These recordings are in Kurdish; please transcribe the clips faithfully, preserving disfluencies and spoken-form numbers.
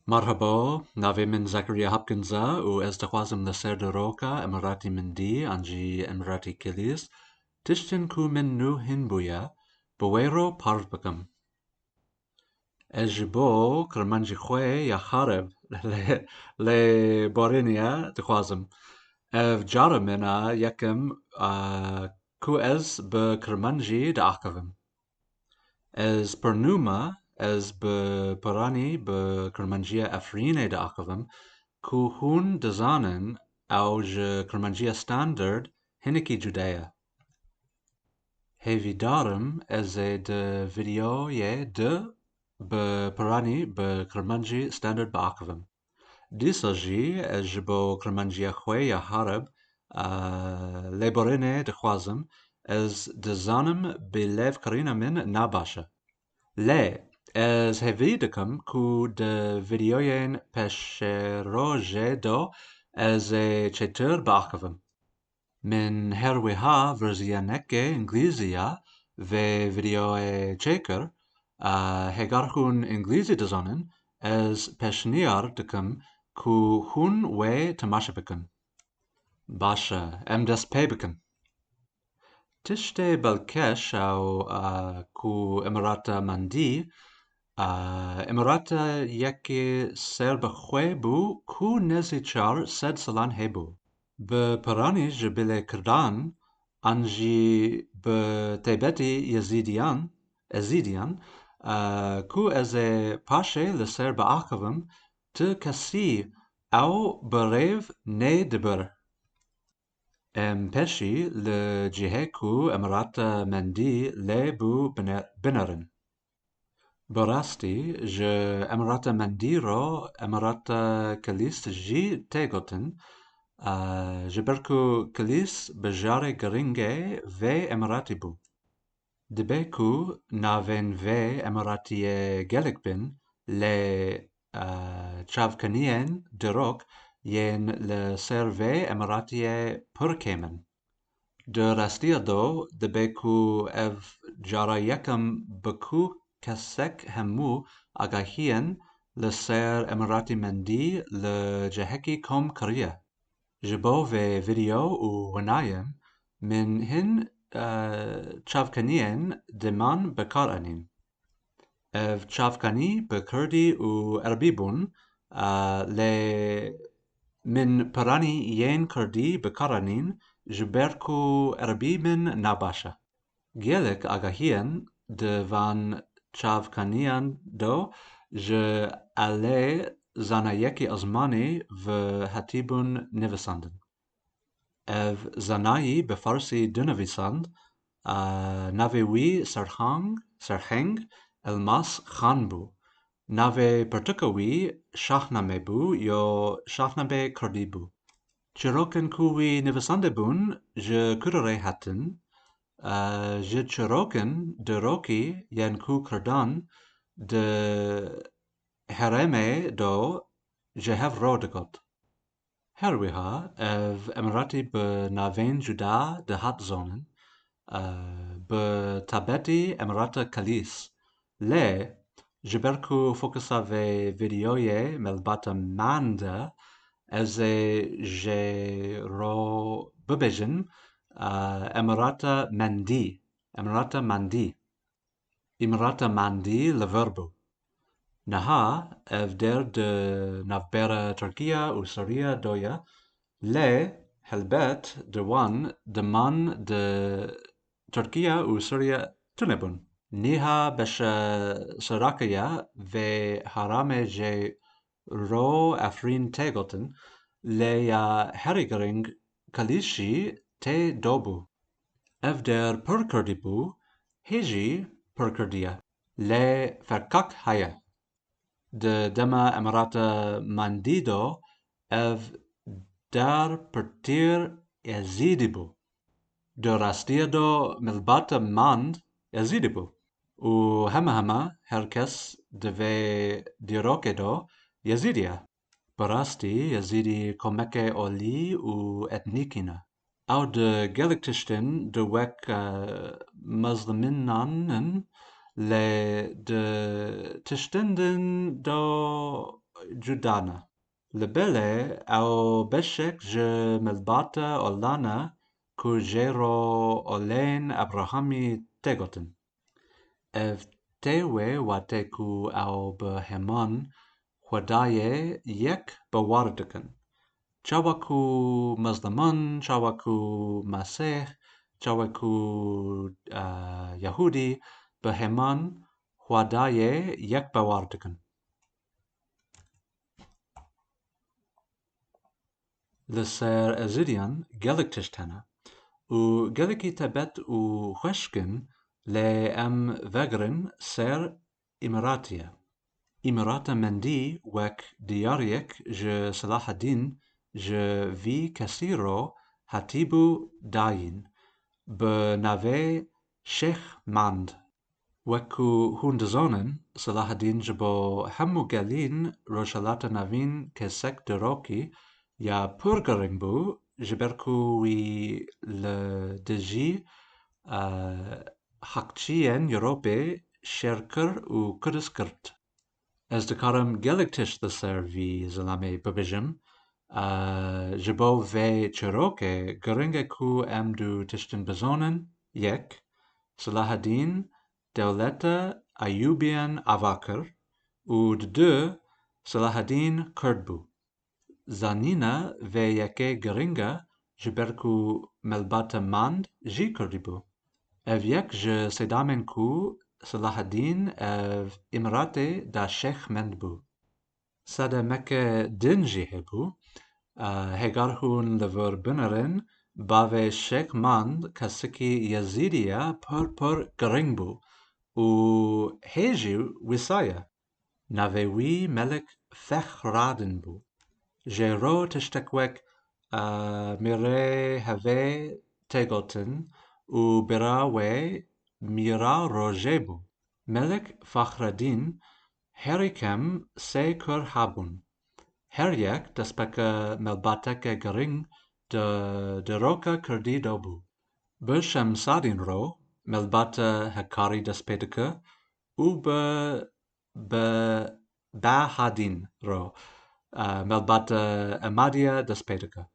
Merhaba, navê min Zekeriya Hopkins e û ez dixwazim li ser diroka Emiratî Mendî an jî Emiratî Kilîs tiştên ku min nû hîn bûye bi wê re parv bikim. Ez ji bo kirmancî xwe ya xarib lê, lê borîniye dixwazim. Ev cara min a yekem a ku ez bi kirmancî diaxivim. Ez pir nû me, ez bi piranî bi kirmanciya Efrînê diaxivim ku hûn dizanin ew ji kirmanciya standard hinekî cuda ye. Hêvîdar im ez ê di vîdeoyê di bi piranî bi kirmancî standard biaxivim. Dîsa jî ez ji bo kirmanciya xwe ya harib, a, lêborînê dixwazim, ez dizanim bîlêvkirina min ne baş e. Lê ez hêvî dikim ku di vîdeoyên pêşerojê de ez ê çêtir biaxivim. Min her wiha verziyanekê îngilîzî ya vê vîdeoyê çêkir. A, heger hûn îngilîzî dizanin, ez pêşniyar dikim ku hûn wê temaşe bikin. Baş e, em dest pê bikin. Tiştê balkêş ew e ku Emirata Mendî, e, Emirata yekê ser bi xwe bû ku nêzî çar sed salan hebû. Bi piranî ji bilêkirdan an jî bi taybetî Yezîdiyan, Ezîdiyan, e, ku ez ê paşê li ser biaxivim, ti kesî ew bi rêv nedibir. Em pêşî li cihê ku Emirata Mendî lê bû bine-, binerin. Bi rastî ji Emirata Mendî re Emirata Kilîs jî tê gotin, a, ji ber ku Kilîs bajarê giringê vê emiratî bû. Dibe ku navên vê emiratiyê gelek bin, lê, e, çavkaniyên dirok yên li ser vê emiratiyê pir kêm in. Di rastiya de dibe ku ev cara yekem be ku kesek hemû agahiyên li ser Emiratî Mendî li cihekî kom kiriye. Ji bo vê vîdeo û winayên min hin, e, çavkaniyên diman bi kar anîn. Ev çavkanî bi kirdî û erebî bûn, e, lê min piranî yên kirdî bi kar anîn, ji ber ku erebî min ne baş e. Gelek agahiyên di van çavkaniyan de ji alê zanayekî ezmanî ve hatibûn nivîsandin. Ev zanayî bi farsî dinivîsand, a, navê wî Serhang, Serheng Elmas Xan bû. Navê pirtûka wî Şahname bû, yo Şahname Kirdî bû. Çîrokên ku wî nivîsandibûn ji ku re hatin, e, ji çîrokên dîrokî yên ku kirdan di herêmê de ji hev re digot. Her wiha ev emiratî bi navên cuda dihat zanin, e, bi taybetî Emirata Kalîs. Lê ji ber ku fokusa vê vîdeoyê melbata Mand e, ez ê jê re bibêjim, e, Emirata Mendî. Emirata Mendî. Îmrata Mandî li vir bû. Niha ev der di navbera Tirkiya û Sûriya de ye, lê helbet di wan diman di Tirkiya û Sûriya tune bûn. Niha beşa sereke ya vê heramê jê ro Efrîn tê gotin, lê ya herî giring Kalîs jî tê de bû. Ev der pir kirdî bû, hê jî pir kirdî ye, lê ferqek heye. Di dema Emirata Mandî de ev der pirtîr Ezîdî bû. Di rastiya de milbata Mand Ezîdî bû û hema hema her kes di vê dîrokê de Ezîdî ye. Bi rastî Ezîdî komeke olî û etnîkî ne. Ew di gelek tiştên di wek, e, mezliminan in, lê di tiştên din de cuda ne. Li belê ew beşek ji malbata olan e ku jê re olên Abrahamî tê gotin. Ev tê wê watê ku ew bi heman Xwedayê yek bawer dikin. Çawa ku Mizliman, çawa ku Mesîh, çawa ku, e, Yahûdî bi heman Xwedayê yek bawer dikin. Li ser Ezîdiyan gelek tişt hene û gelekî taybet û xweşik in, lê em vegerin ser Îmiratê. Îmirata Mendî wek diyariyek ji Selahedîn ji vî kesî re hatibû dayîn, bi navê Şêx Mand. Wek ku hûn dizanin, Selahedîn ji bo hemû gelên Rojhilata Navîn kesek dîrokî ya pir girîng bû, ji ber ku wî li dijî, e, heqçiyên Ewropê şer kir û Qudis girt. Ez dikarim gelek tişt li ser vî zilamê bibêjim. E, ji bo vê çîrokê girîng e ku em du tiştin bizanin. Yek, Selahedîn dewleta Eyûbiyan ava kir û di du, Selahedîn Kurd bû. Zanîna vê yekê girîng e, ji ber ku malbata Mand jî Kurdî bû. Ev yek ji sedamên ku Selahedîn ev îmiratê da Şêx Mend bû. Sedemeke din jî hebû. E, heger hûn li vir binêrin, bavê Şêx Mand kesekî Yezîdî ye pir pir girîng bû û hê jî wisa ye. Navê wî Melik Fexradin bû. Jê re tiştek wek, e, mîrê hevê tê gotin û bira wê mîra rojê bû. Melik Fexredîn herî kem sê kur hebûn. Her yek destpêka malbateke girîng di dîroka Kurdî de bû. Bi Şemsadîn re malbata Hekarî dest pê dike û bi, bi Behadîn re, e, malbata Emadiya dest pê dike.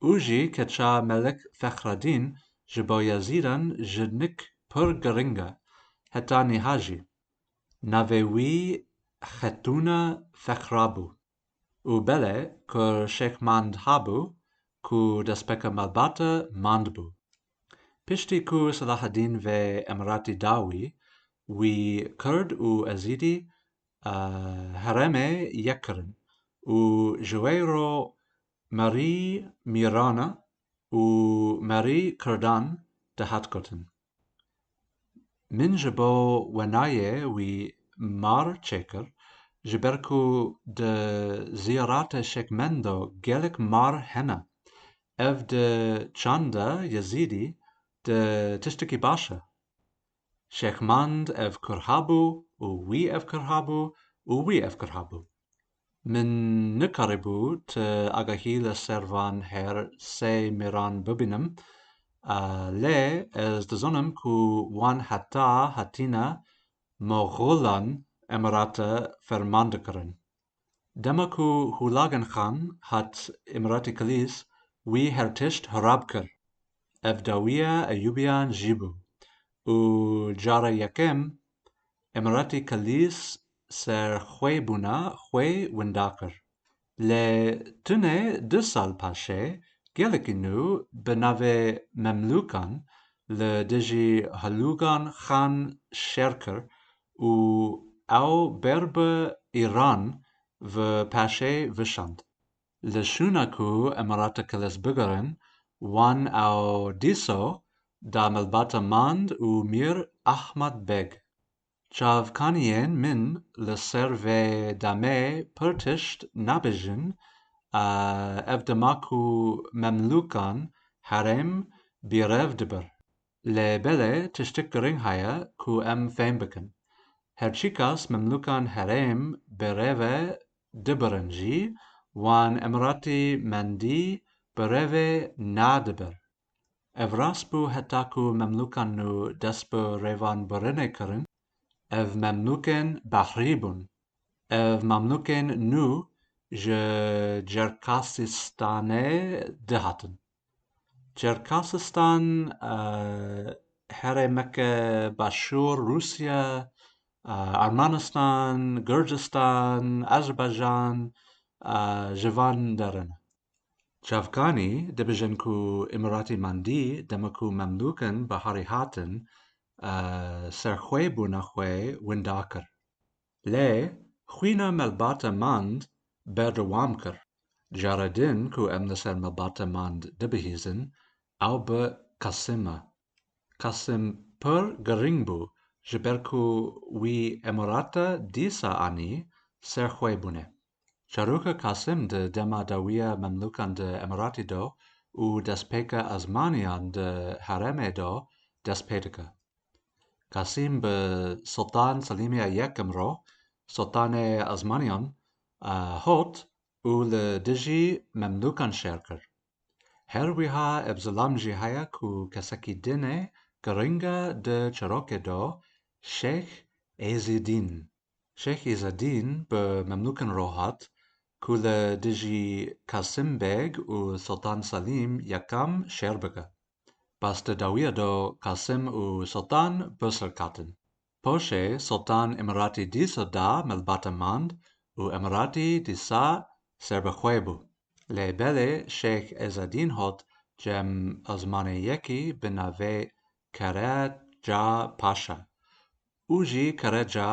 Û jî keça Melik Fexredîn ji bo Yezîdan jinik pir girîng e. Heta niha jî. Navê wî Xetûna Fexra bû. Û belê ku Şêx Mand hebû ku destpêka malbata Mand bû. Piştî ku Selahedîn vê îmiratî da wî, wî Kurd û Ezîdî, e, herêmê yek kirin û ji wê re Merî Mîrana û Merî Kurdan dihat gotin. Min ji bo wenayê wî mar çêkir, ji ber ku di zîrata Şêx Mend de gelek mar hene. Ev di çanda Yezîdî de tiştekî baş e. Şêx Mand ev kur hebû û wî ev kur hebû û wî ev kur hebû. Min nikaribû ti agahî li ser van her sê mîran bibînim, a, lê ez dizanim ku wan heta hatine Moxolan îmirata ferman dikirin. Dema ku Hulagan Xan hat îmiratê Kilîs, wî her tişt xirab kir. Ev dawiya Eyûbiyan jî bû û cara yekem îmiratê Kilîs ser xwê bûna xwê winda kir. Lê tunê du sal paşê gelekî nû bi navê Memlûkan li dijî Hulugan Xan şer kir û ew ber bi Îran ve paşê vişand. Li şûna ku îmirata Kilîs bigirin, wan ew dîso da malbata Mand û Mîr Ahmed Beg. Çavkaniyên min li ser vê demê pir tişt nabêjin, a, ev dema ku Memlûkan herêm bêrev dibir. Lê belê tiştek girîng heye ku em fêm bikin. Her çiqas Memlûkan herêm bêreve dibirin jî, wan îmiratê Mendî bêreve nadibir. Ev rast bû heta ku Memlûkan nû dest bi rêvanbirinê kirin. Ev Memlûkên behrî bûn. Ev Memlûkên nû ji Cerkasistanê dihatin. Cerkasistan, e, herêmeke başûr Rûsya, e, Ermenistan, Gurcistan, Azerbaycan, e, ji van derin. Çavkanî dibêjin ku Îmratî Mandî dema ku Memlûkin bi harî hatin, e, serxwebûna xwe winda kir. Lê xwîna Melbata Mand berdewam kir. Cara din ku em li ser Melbata Mand dibihîzin, ew bi Qasim e. Qasim pir girîng bû, ji ber ku wî Îmrata dîsa anî serxwebûnê. Çîroka Qasim di dema dawiya Memlûkan di Îmratî de û destpêka Ezmaniyan di herêmê de dest pê dike. Qasim bi Sultan Selîmê ya Yekim re, Sultanê Ezmaniyan, e, hot û li dijî Memlûkan şer kir. Her wiha ev zilam jî heye ku kesekî din e girîng e di çîrokê de, Şêx Êzidîn. Şêx Îzedîn bi Memlûkin re hat ku li dijî Qasim Beg û Sultan Selîm Yekem şer bike. Bes di dawiya de Qasim û Sultan bi sirkatin. Paşê Sultan Îmratî dîsa da Melbata Mand û Îmratî dîsa serbixwe bû. Lê belê Şêx Êzedîn hot cem Ezmanê Yekî bi navê Karaca Paşa. Û jî Karaca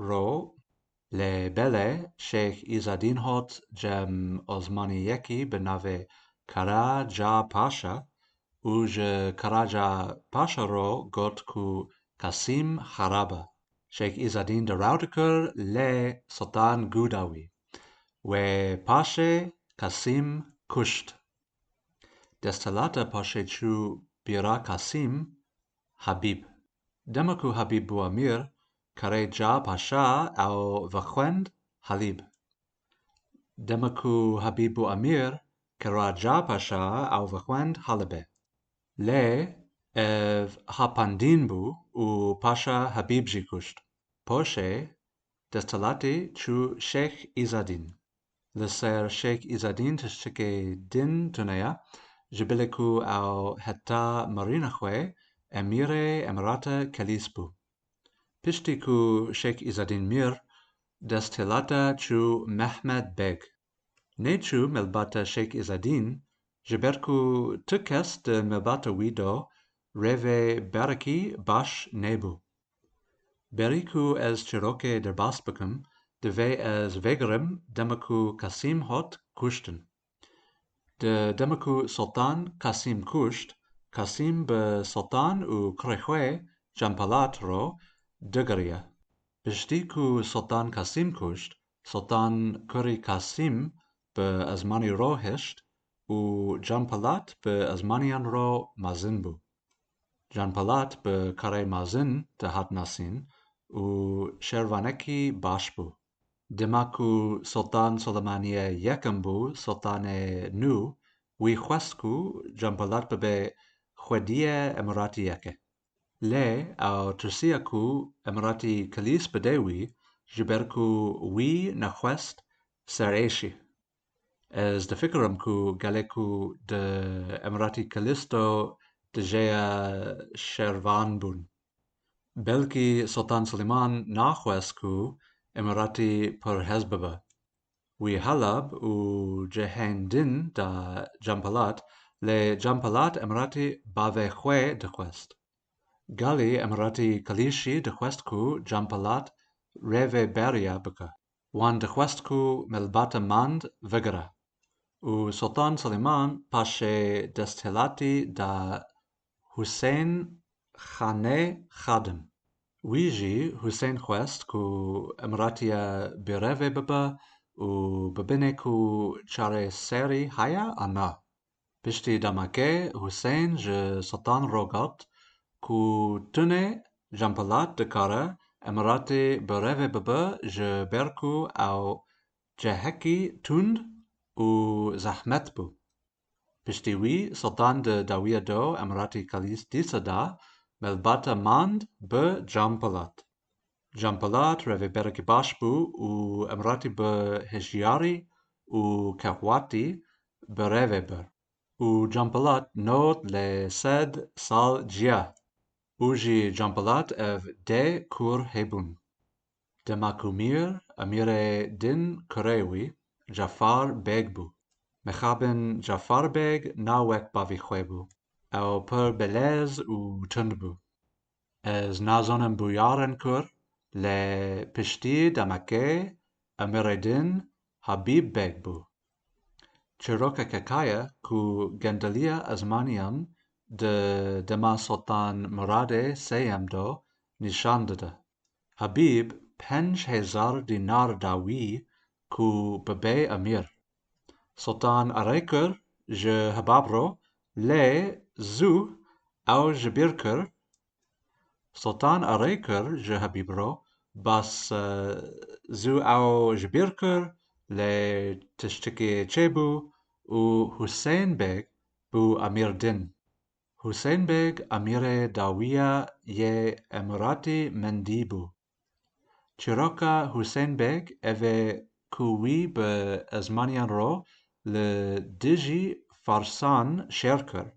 ro, lê belê Şêx Îzedîn hot cem Ozmanî Yekî bi navê Karaca Paşa û ji Karaca Paşa ro got ku Qasîm xerab e. Şêx Îzedîn derew dikir, lê Sultan guh da wî. Wê paşê Qasîm kuşt. Desthilata paşê çû bîra Qasîm Habîb. Dema ku Habîb bû emîr, Karaca Paşa ew vexwend Halîb. Dema ku Habîb bû emîr, Karaca Paşa ew vexwend Halibê. Lê ev Hapandîn bû û paşa Habîb jî kuşt. Paşê desthilatî çû Şêx Îzedîn. Li ser Şêx Îzedîn tiştekê din tune ye, ji bilê ku ew heta mirîna xwe emîrê Emirata Kelîs bû. Piştî ku Şêx Îzedîn mir, desthilata çû Mehmed Beg. Nêçû melbata Şêx Îzedîn, ji ber ku tu kes di melbata wî de rêveberekî baş nebû. Berî ku ez çîrokê derbas bikim, divê ez vegerim dema ku Qasîm hot kuştin. Di dema ku Sultan Qasîm kuşt, Qasîm bi Sultan û kurê xwe Canpolat re digeriya. Piştî ku Sultan Qasîm kuşt, Sultan kurî Qasîm bi Ezmanî re hişt û Canpolat bi Ezmaniyan re mezin bû. Canpolat bi karê mezin dihat nasîn û şervanekî baş bû. Dema ku Sultan Sulemaniyê Yekem bû Sultanê nû, wî xwest ku Canpolat bibe xwediyê Emiratî Yekê. Lê ew tirsiya ku Emiratî Kilîs bide wî, ji ber ku wî nexwest serêşî. Ez difikirim ku gelek ku di Emiratî Kilîs de dijêya şervan bûn. Belkî Sultan Silêman naxwest ku Emiratî pirhêz bibe. Wî helab û cihên din da Canpolat, lê Canpolat Emiratî bavê xwe dixwest. Gelî Emiratî Kilîs jî dixwest ku Canpolat rêveberiya bike. Wan dixwest ku melbata Mand vegire. Û Sultan Silêman paşê desthilatî da Husên Xanê Xadim. Wî jî Husên xwest ku Emiratiya bêrevê bibe û bibîne ku çareserî heye an na. Piştî demekê Husên ji Sultan re got ku tunê Canpolat dikare Emiratî bêrevê bibe ji ber ku ew cihekî tund û zehmet bû. Piştî wî Sultan di dawiya do Emiratî Kilîs dîsa da melbata Mand bi Canpolat. Canpolat rêveberekî baş bû û Emiratî bi hişyarî û Kexwatî bi revê bir û Canpilat not lê sed sal ciya û jî Canpilat ev dê kur hebûn. Dema ku mîr, emîrê din kurê wî Cafar Beg bû. Mixabin Cafar Beg na wek bavî xwe bû. Ew pir belez û tund bû. Ez nazanim bûyarin kur, lê piştî demekê emîrê din Habîb Beg bû. Çîrokeke kaya ku gendiliya Ezmaniyan di dema Sultan Muradê Sêyem de nîşan dide. Habîb penc hezar dînar da wî ku bibe emîr. Sultan erê kir ji Hibab re, lê zû ew ji bîr kir. Sultan erê kir ji Habîb re, bas, e, zû ew ji bîr kir, lê tiştekê çêbû û Husên Beg bû emîr din. Husên Beg emîrê dawiya yê Emiratî Mendî bû. Çîroka Husên Beg ev e ku wî bi Ezmaniyan re li dijî Farsan şer kir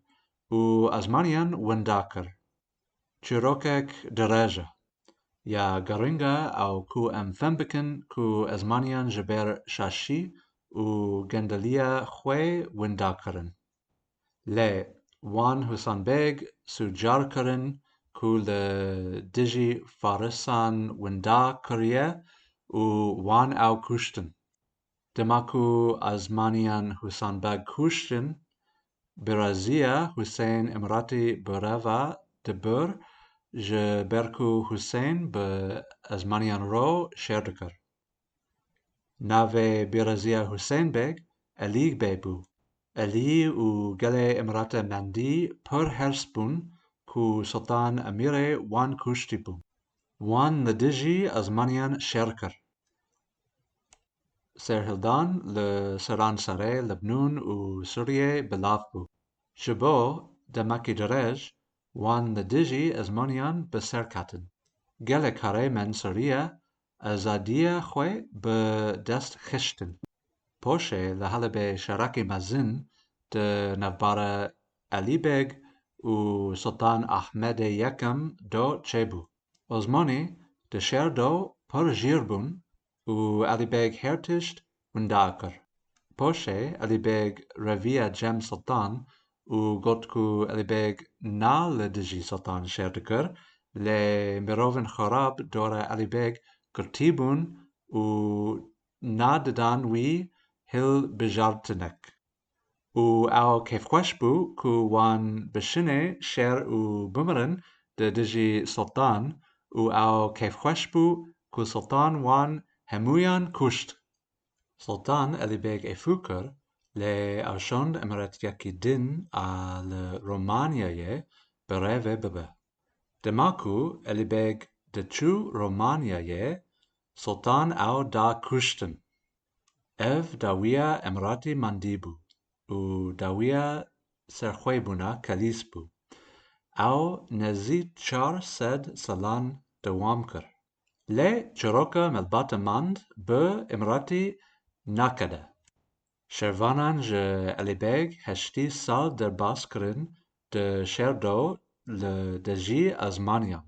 û Ezmaniyan winda kir. Çîrokek dirêj e. Ya giring e ew ku em fem bikin ku Ezmaniyan ji ber şaşî û gendiliya xwe winda kirin. Lê wan Husan Beg sûcar kirin ku li dijî Farisan winda kiriye û wan ew kuştin. Dema ku Ezmaniyan Husan Beg kuştin, biraziya Husên Îmratî bi reva dibir, ji ber ku Husên bi Ezmaniyan re şer dikir. Navê biraziya Husên Beg Elî Beg bû. Elî û gelê Îmrata Mendî pir hers bûn ku Sultan Emîrê wan kuştî bû. Wan li dijî Ezmaniyan şer kir. Serhildan li seranserê Libnûn û Sûriyê belav bû. Ji bo demekî dirêj wan li dijî Ezmaniyan bi ser ketin. Gelek herêmên Sûriye azadiya xwe bi dest xistin. Poşê li Helebê şerekî mezin di navbera Elî Beg û Sultan Ahmedê Yekem de çêbû. Osmanî di şer de pir jêr bûn û Elî Beg her tişt winda kir. Poşê Elî Beg reviya cem Sultan û got ku Elî Beg na li dijî Sultan şer dikir, lê mirovên xerab dora Elî Beg girtî bûn û nadidan wî hilbijartinek. Û ew kêfxweş bû ku wan bişinê şer û bimirin di dijî Sultan û ew kêfxweş bû ku Sultan wan hemûyan kuşt. Sultan Elî Beg êfû kir, lê ew şand emiretiyekî din a li Romanyayê bi revê bibe. Dema ku Elî Beg diçû Romanyayê, Sultan ew da kuştin. Ev dawiya Emratî Mandî bû û dawiya serxwebûna Kelîs bû. Ew nezî çar sed salan dewam kir. Lê çîroka Melbata Mand bi Emratî nakede. Şervanan ji Elî Beg heştî sal derbas kirin di şer de li dijî Ezmaniyan.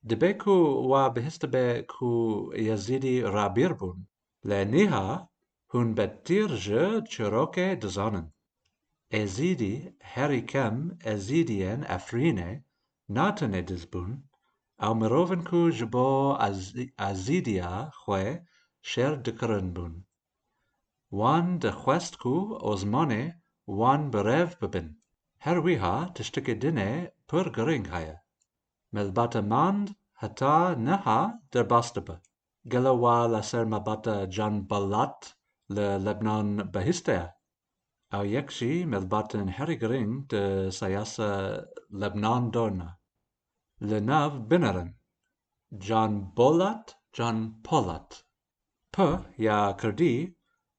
Dibe ku we bihîstibe ku Yezîdî rabîr bûn, lê niha hûn betîr ji çîrokê dizanin. Êzîdî herî kem Êzîdiyên Efrînê ne tenê diz bûn, ew mirov in ku ji bo Êzî-, Êzîdiya xwe şer dikirin bûn. Wan dixwest ku Osmanê wan bi rev bibin. Her wiha tiştekê dinê pir giring heye. Melbata Mand heta niha derbas dibe. Gelo we li ser Melbata Can Polat li Lebnan bihîstiye? Ew yek ji melbatên herî giring di siyasa Lebnan de ne. Li nav binêrin. Can Polat, Can Polat. P ya Kirdî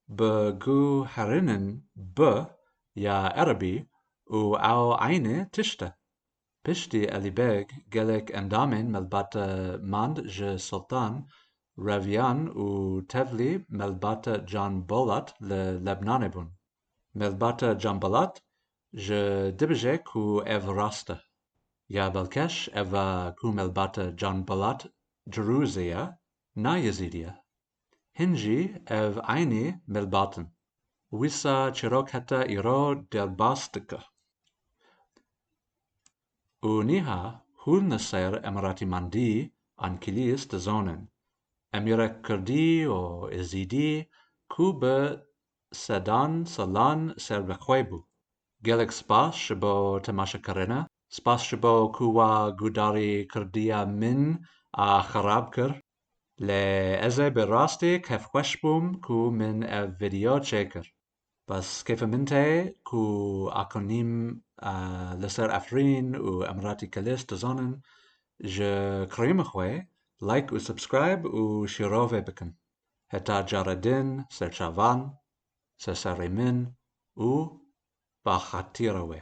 bi guherînin B ya Erebî û ew eynî tişt e. Piştî Elî Beg gelek endamên Melbata Mand ji Sultan Reviyan û tevlî Melbata Can Bolat li Lebnanê bûn. Melbata Can Bolat ji dibije ku ev rast e. Ya belkeş ev e ku Melbata Can Bolat Drûzê ye, na Yezîdî ye. Hin jî ev eynî Melbat in. Wisa çîrok heta îro derbas dike. Û niha hûn li ser Emiratî Mandî an Kilîs dizanin. Emîrek Kirdî û Êzîdî ku bi sedan salan serbixwe bû. Gelek spas ji bo temaşekirinê. Spas ji bo ku we guhdarî kirdiya min a xerab kir. Lê ez ê bi rastî kêfxweş bûm ku min ev vîdeo çêkir. Bes kêfa min tê ku akonîm, e, li ser Efrîn û Emiratî Kilîs dizanin, ji krîma xwe like û subscribe û şîrove bikin. Heta cara din, ser çavan, ser serê min û ba xatira we.